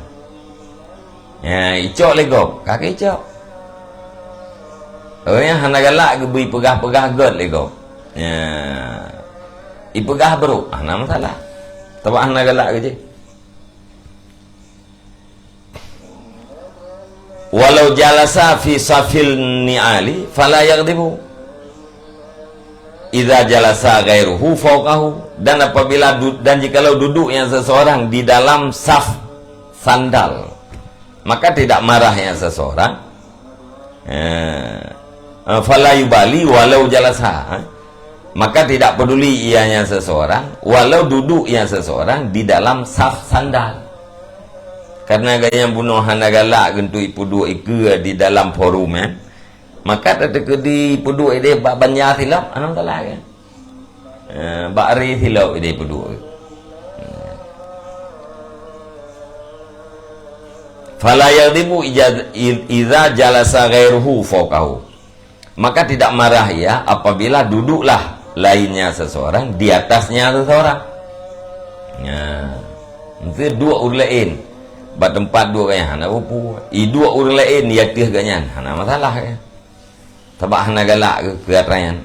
Ya, icok lé gob, ka icok. Ureuëng nyang hana galak geubri peugah-peugah gét lé gob. Ya, ipeugah brok, hana masalah. Sabab hana galak keu jih. Walau jalasa fi safil ni'ali fala yaghdibu. Idza jalasa ghairuhu fauqahu. Dan apabila du-, dan jikalau duduknya seseorang di dalam saf sandal, maka tidak marahnya seseorang. Eh, eh, fala yubali walau jalasa. Maka tidak peduli ianya seseorang, walau duduknya seseorang di dalam saf sandal. Karena gaya bunoe hana galak geuntuek ipeuduek ikeue di dalam forum, eh. Maka teuteukedi peuduek ideh bak banja silop, hana masalah kan? Eh, bak ré silop ideh peuduek. Fala yaghdibu ija-, i-, idza jalasa ghairuhu fauqahu. Maka tidak marah ia apabila duduklah lainnya seseorang di atasnya seseorang. Nah, mesti duek ureuëng laén. Bak teumpat duek gobnyan hana peue-peue. Iduek ureuëng laén di ateueh gobnyan, hana masalah kan. Sabab hana galak keu, keu atra nyan.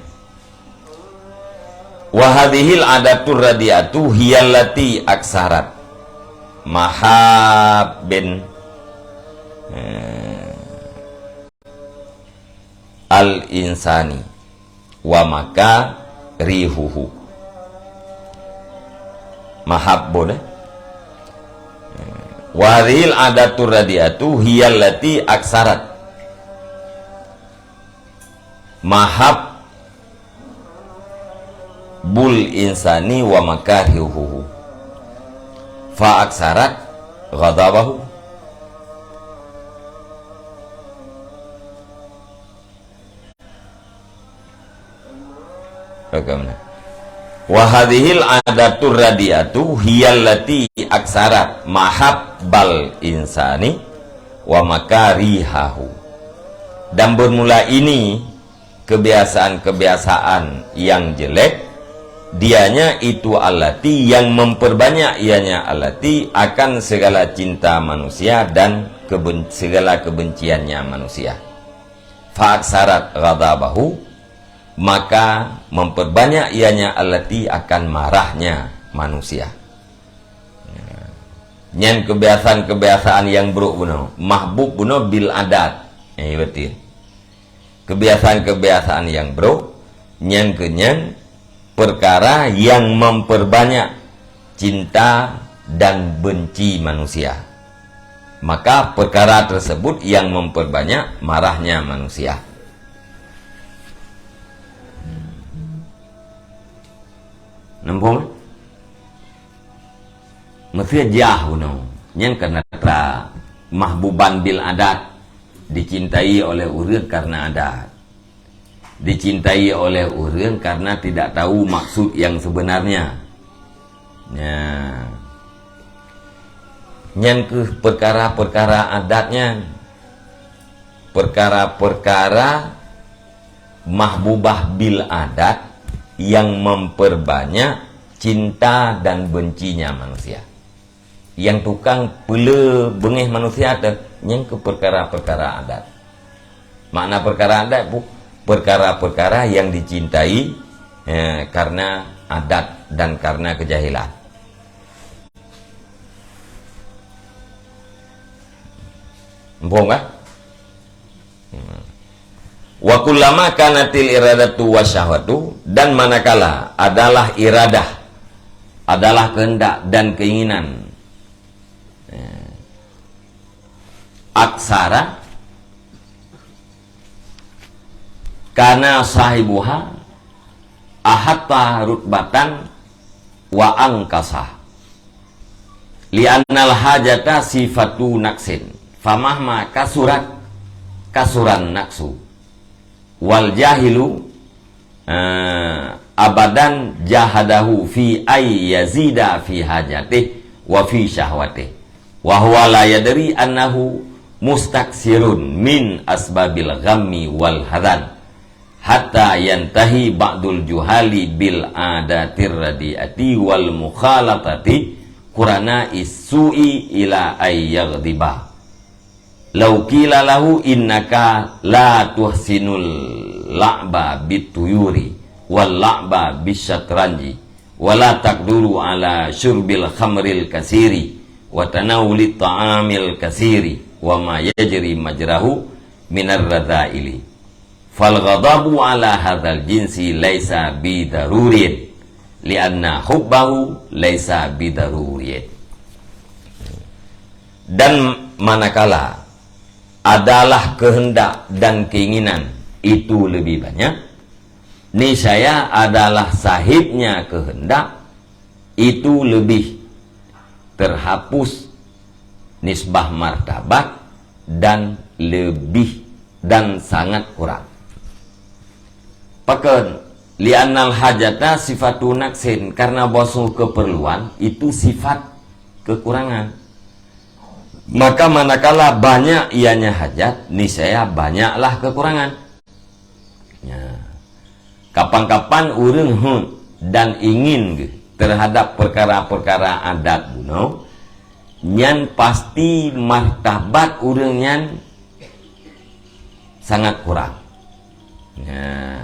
Wa hadzihil adatur radiatu hiyallati aksarat mahabbin, eh, al insani wa makarihuhu. Mahabbun, eh? Wa hadzihil adatur radiatu hiyallati aksarat mahabbul insani wa makarihuhu. Fa aksarat ghadabahu. Bagaimana? Wa hadzihil adatur radiatu hiyallati aksarat mahabbal insani wa makarihahu. Dan bermula ini kebiasaan-kebiasaan yang jelek, dianya itu allati yang memperbanyak ianya allati akan segala cinta manusia dan keben-, segala kebenciannya manusia. Fa aksarat ghadabahu, maka memperbanyak ianya allati akan marahnya manusia. Nyan kebiasaan-kebiasaan nyang brok bunoe, mahbub bunoe bil adat. Eh, betul. Kebiasaan-kebiasaan nyang brok, nyan keuh nyan peukara nyang memperbanyak cinta dan benci manusia. Maka peukara tersebut nyang memperbanyak marahnya manusia. Nampak? Meusé jah bunoe. Nyan karena tra mahbuban bil adat, dicintai oleh ureuëng karena adat. Dicintai oleh ureuëng karena tidak tahu maksud yang sebenarnya. Nya. Nyan keuh peukara-peukara adat nyan. Peukara-peukara mahbubah bil adat yang memperbanyak cinta dan bencinya manusia. Nyang tukang peule beungéh manusia teuh, nyan keuh peukara-peukara adat. Makna peukara adat pu-, peukara-peukara nyang dicintai, eh, karena adat dan karena kejahilan. Muphom kah? Hmm. Wa kullama kanatil iradatu wasyahwatu, dan manakala adalah iradah, adalah kehendak dan keinginan, eh, aksara, kana sahibuha ahatta rutbatan wa angkasa. Li'annal hajata sifatu naqsin. Famahma kasurat, kasuran naqsu. Wal jahilu, eh, abadan jahadahu fi ay yazida fi hajatih wa fi syahwatih. Wa huwa la yadri annahu mustaksirun min asbabil ghammi wal hadan. Hatta yantahi ba'dul juhali bil adatir radiati wal mukhalatati qurana issu'i ila ay yaghdiba. Lau qila lahu innaka la tuhsinul la'ba bit tuyuri wal la'ba bisyatranji, wa la taqduru ala syurbil khamril kasiri, wa tanawulit ta'amil kasiri, wa ma yajri majrahu minar radhaili. Fal ghadabu ala hadzal jinsi laisa bidaruriyin, lianna hubbahu laisa bidaruriyin. Dan manakala adalah kehendak dan keinginan itu lebih banyak, niscaya adalah sahibnya kehendak itu lebih terhapus nisbah martabat dan lebih dan sangat kurang. Pakon, li'annal hajata sifatu naqsin, karena bahwasanya keperluan itu sifat kekurangan. Maka manakala banyak ianya hajat, niscaya banyaklah kekurangan. Ya. Kapan-kapan ureuëng heuet dan ingin geuh terhadap peukara-peukara adat bunoe, nyan pasti martabat ureuëng nyan sangat kurang. Ya.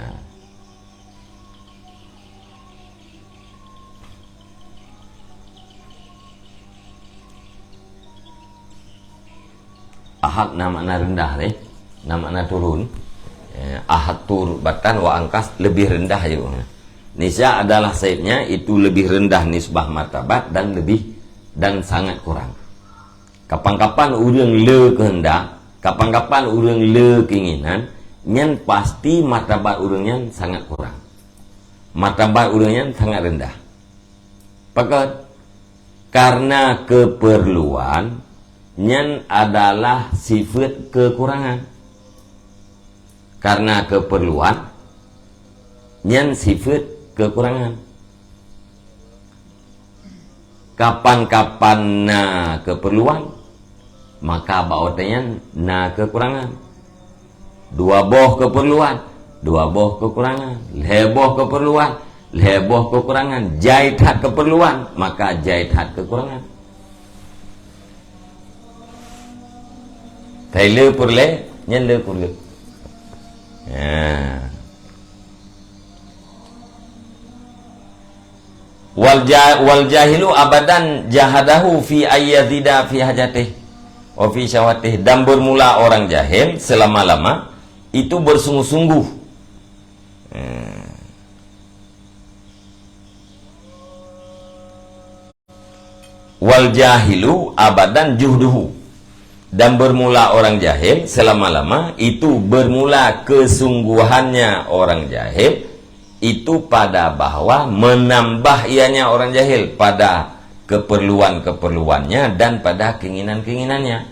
Ahad na makna rendah deh. Na makna turun. Eh, ahad tu rutbatan wa angkas, lebih rendah juga. Nisya adalah saidnya, itu lebih rendah nisbah martabat dan lebih, dan sangat kurang. Kapan-kapan ureuëng le kehendak, kapan-kapan ureuëng le keinginan, nyan pasti martabat ureuëng nyan sangat kurang. Martabat ureuëng nyan sangat rendah. Pakon? Karena keperluan nyan adalah sifat kekurangan. Karena keperluan nyan sifat kekurangan. Kapan-kapan na keperluan, maka bak watée nyan na kekurangan. Dua boh keperluan, dua boh kekurangan. Lhée boh keperluan, lhée boh kekurangan. Jai that keperluan, maka jai that kekurangan. Hai le peureulée, nyan le peureulée. Ya. Wal ja-, wal jahilu abadan jahadahu fi ayyazida fi hajatih wa fi syahwatih. Dan bermula orang jahil selama-lama itu bersungguh-sungguh. Hmm. Wal jahilu abadan juhduhu. Dan bermula orang jahil selama-lama, itu bermula kesungguhannya orang jahil, itu pada bahwa menambah ianya orang jahil pada keperluan-keperluannya dan pada keinginan-keinginannya.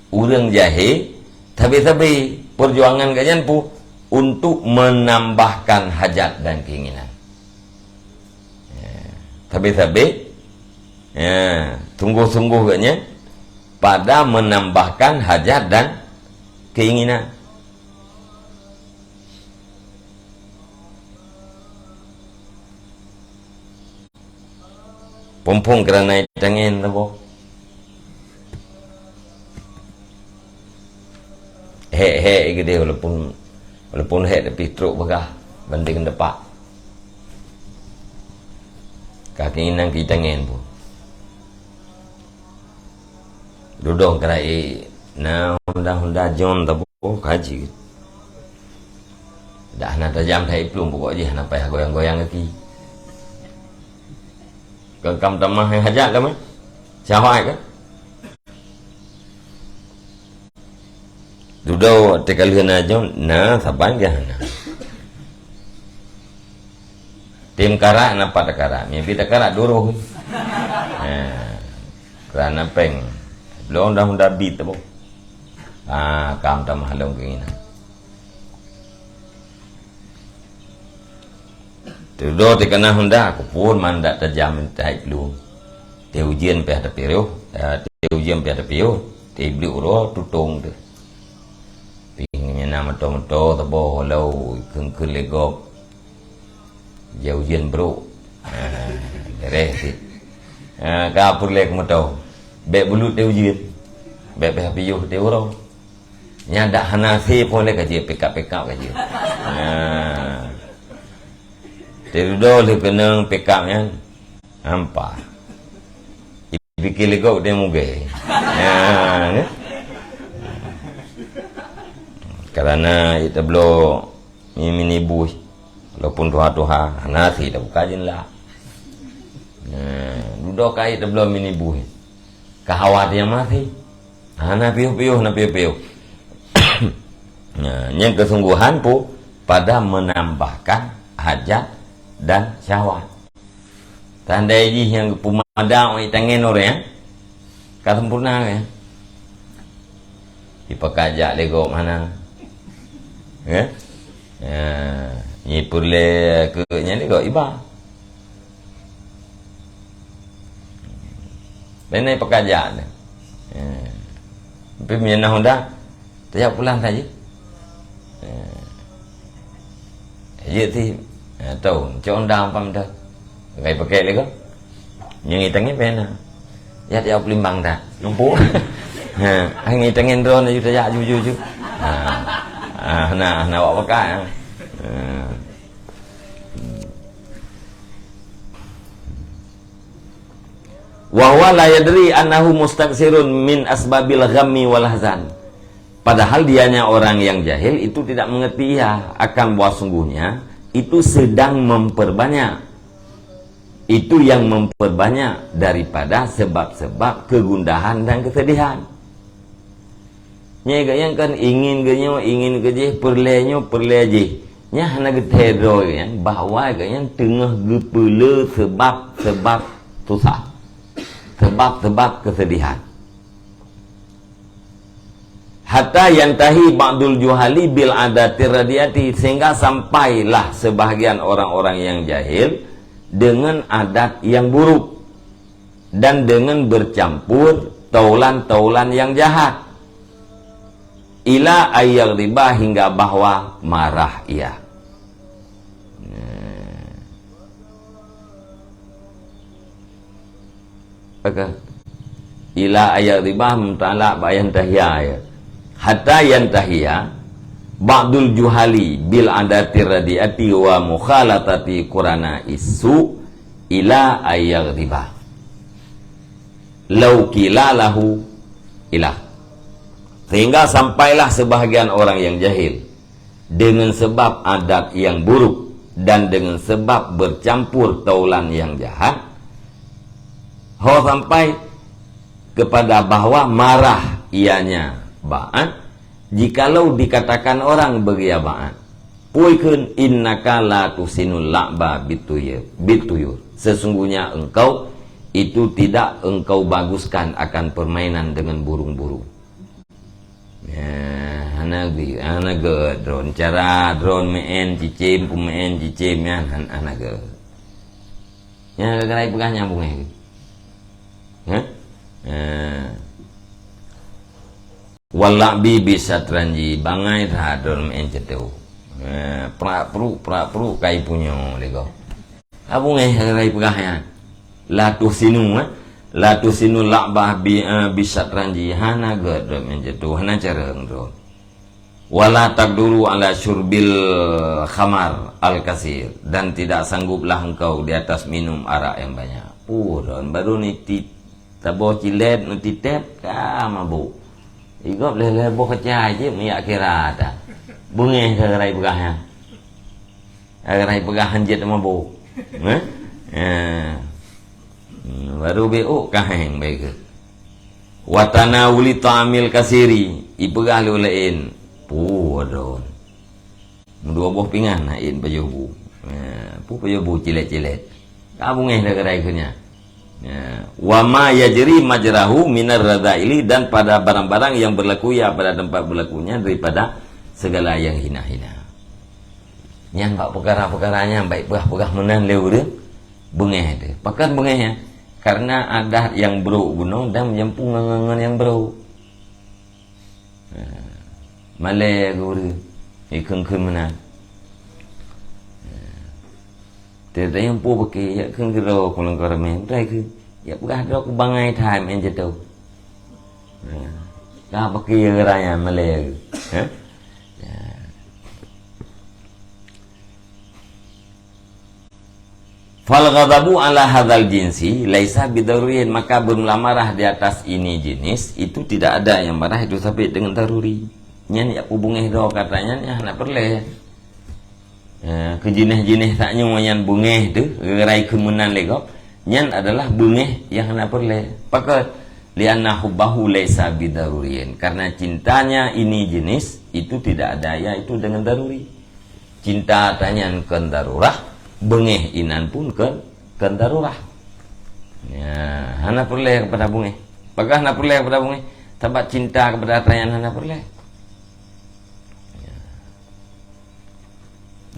Ureuëng jahé, sabe-sabe perjuangan gobnyan pih untuk menambahkan hajat dan keinginan. Ya, sabe-sabe, ya, sungguh-sungguh gobnyan pada menambahkan hajat dan keinginan. Phon-phon keuranai tangen saboh. Hék-hék geude walaupun, walaupun hék tapi trok bagah banding depak. Ka keuinginan keu itangen pun. Dudoe keu rayeuk na honda-honda John tabo ka jeuet. Dak hana tajam that iplueng pokok jih hana payah goyang-goyang gaki. Kon kam tamah nyang hajat kan? Syahwat kan? Dudoe teuka lheueh na John, na saban gah na. Tem karak na pat takarak, mimpi takarak duroh. Ha. Kerana peng. Belum dah honda bit tabo. Ha, kam tamah lom keuinginan. Dudoe teuka na honda, kuphon mandat tajam that iplueng. Teuh ujeuen payah tapiôh, eh, teuh ujeuen payah tapiôh, teuh iblih uroe tutong teuh. Pih nyan na moto-moto tabo walau kheun-kheun lé gob. Jai ujeuen brok. Ah, beres cit. Ah, ka peureulée keu moto. Bék bulut teuh ujeuen. Bék payah piôh teuh uroe. Nyan dak hana se pun lé ka jeuet, pikap-pikap ka jeuet. Nah. Teududoe lé keunong pikap nyan. Hampa. Ipike lé gob deh mugée. Nah, ni. Karena ita bloe mi-, minibus. Walaupun tuha-tuha, hana se dak buka jendela. Nah, dudoe ka ita bloe minibus. Ka hawa nyang maté. Hana piôh-piôh, hana piôh-piôh. Nah, nyang kesungguhan pu pada menambahkan hajat dan syahwat. Tandai jih nyang geupeumada oi tangen orang, eh? Ka sempurna, eh? Ipakajak lé gob hana. Eh? Ya, nyi peureulée keu nyan lé gob iba. Lain-lain pekerjaan. Eh. Tapi meunyoe na honda, tajak pulang saja. Eh. Jeuet ti, eh, tahu, cok honda ampam dah. Pakai-pakai lé ko. Nyang itang ni pena. Ya, tiap pelimbang dah. Nampak? Ha, hang itang ni drone ju tajak ju, ju, ju. Ha. Ah, nah, nah, awak pakai, ha. Ha. Wa huwa la yadri annahu mustaksirun min asbabil ghammi wal hazan. Padahal dianya orang yang jahil itu tidak mengerti ia akan bahwa sungguhnya itu sedang memperbanyak. Itu yang memperbanyak daripada sebab-sebab kegundahan dan kesedihan. Nyan geuh nyan kan ingin geuh nyoe, ingin geuh jih, peureulée nyoe, peureulée jih. Nyan hana geuthée droe geuh nyan bahwa geuh nyan teungoh geupeule sebab-sebab susah. Sebab-sebab kesedihan. Hatta yantahi ba'dul juhali bil adatir radiati, sehingga sampailah sebahagian orang-orang yang jahil dengan adat yang buruk dan dengan bercampur taulan-taulan yang jahat. Ila ayyaghdhiba, hingga bahwa marah ia. Nah. Maka, ila ayyaghdhiba muta'allaq bak yantahiya, ya. Hatta yantahiya ba'dul juhali bil adatir radiati wa mukhalatati qurana isu ila ayyaghdhiba. Lau qila lahu ilah. Sehingga sampailah sebahagian orang yang jahil dengan sebab adat yang buruk dan dengan sebab bercampur taulan yang jahat, ho sampai kepada bahwa marah ianya ba'at, jikalau dikatakan orang beugia ba'at. Pui kheun, innaka la tusinul la'ba bituyur, bituyur. Sesungguhnya engkau itu tidak engkau baguskan akan permainan dengan burung-burung. Ya, hana geu-, hana geu drone. Cara drone meu'en cicém, peumeu'en cicém nyan han-, hana geu. Nyan gara-gara peugah nyan bungéh geuh. Ha? Ha. Wal la'bi bisatranji, bangai that droe meu'en ceutu. Ha, prak pruk, prak pruk kai punyo lego. Abungéh gara-gara peugah nyan. La tuhsinu, eh? La tuhsinu la'bah bi, eh, bisatranji, hana geu droe meu'en ceutu, hana carông droe. "Wala taqduru ala syurbil khamar al-katsir," dan tidak sangguplah engkau di atas minum arak yang banyak. Puh, don baru ni ti-, taboh cilet, neutitep, ka mabuk. Igop lhèe-lhèe boh kaca jih, meujak kira ata. Beungèh keu rai peugah nyan. Rai peugah han jeuet mabuk. Eh? Eh. Hmm, baru B O ka hèng baik ke. "Wa tanawuli ta'amil kasiri," ipeugah lé ureueng laén. Puh, don. Dua boh pingan na in pajoh bu. Eh, pu pajoh bu cilet-cilet. Ka beungèh dah gerai keu nyan. Ya. "Wa ma yajri majrahu minar radzaili," dan pada barang-barang yang berlaku ya pada tempat berlakunya daripada segala yang hina-hina. Nyan bak peukara-peukara nyan, baik peugah-peugah meunan lé ureueng, beungèh teuh. Pakon beungèh nyan? Karena adat nyang brok bunoe dan meujampu ngon, ngon, ngon nyang brok. Ha. Malèe keu ureueng, ikheun-kheun meunan. Ha. Teuntèe nyang po beuke, jak kheun keudroe ku lam karamè, utai kheun. Jak peugah droe ku bangai that meu'en jitôh. Ha. Ka beuke raya malèe kheun. Ha? Ya. "Fal ghadabu ala hadzal jinsi laisa bidaruriyin," maka bermula marah di atas ini jenis, itu tidak ada yang marah itu sampai dengan daruri. Nyan jak peue beungèh droe kata nyan, nyan hana peureulèe. Ya, keu jinéh-jinéh sak nyoe nyan beungèh teuh, gerai kheun meunan lé gob, nyan adalah beungèh nyang hana peureulèe. Pakon? "Lianna hubbahu laisa bidaruriyin," karena cintanya ini jenis itu tidak ada yaitu dengan daruri. Cinta tanyan kon darurah, beungèh inan pun kon, kon darurah. Ya, hana peureulèe kepada beungèh. Pakon hana peureulèe kepada beungèh? Sabab cinta kepada tanyan hana peureulèe. Ya.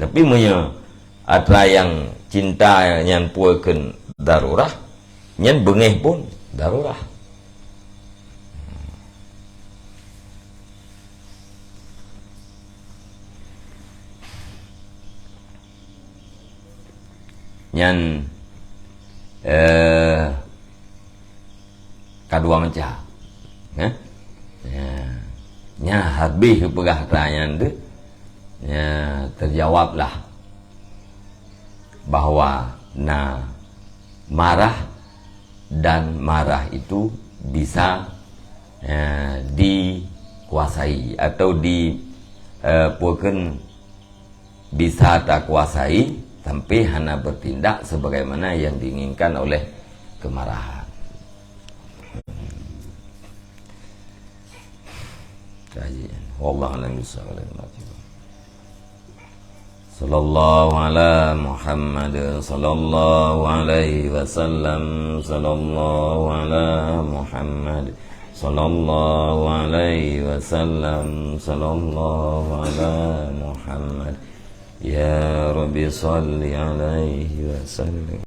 Tapi meunyoe atra nyang cinta nyan pue kheun darurah, nyan beungèh pun darurah. Nyan, eh, ka dua macam. Eh? Ya. Nya habéh peugah atra nyan tu, ya, terjawablah bahwa na marah dan marah itu bisa, eh, dikuasai atau di, eh, pue kheun bisa takuasai sampai hana bertindak sebagaimana yang diinginkan oleh kemarahan. Wallahu a'lam bishawab. Sallallahu ala Muhammad, sallallahu alaihi wasallam, sallallahu ala Muhammad, sallallahu alaihi wasallam, sallallahu ala Muhammad. Ya Rabbi salli alaihi wasallam.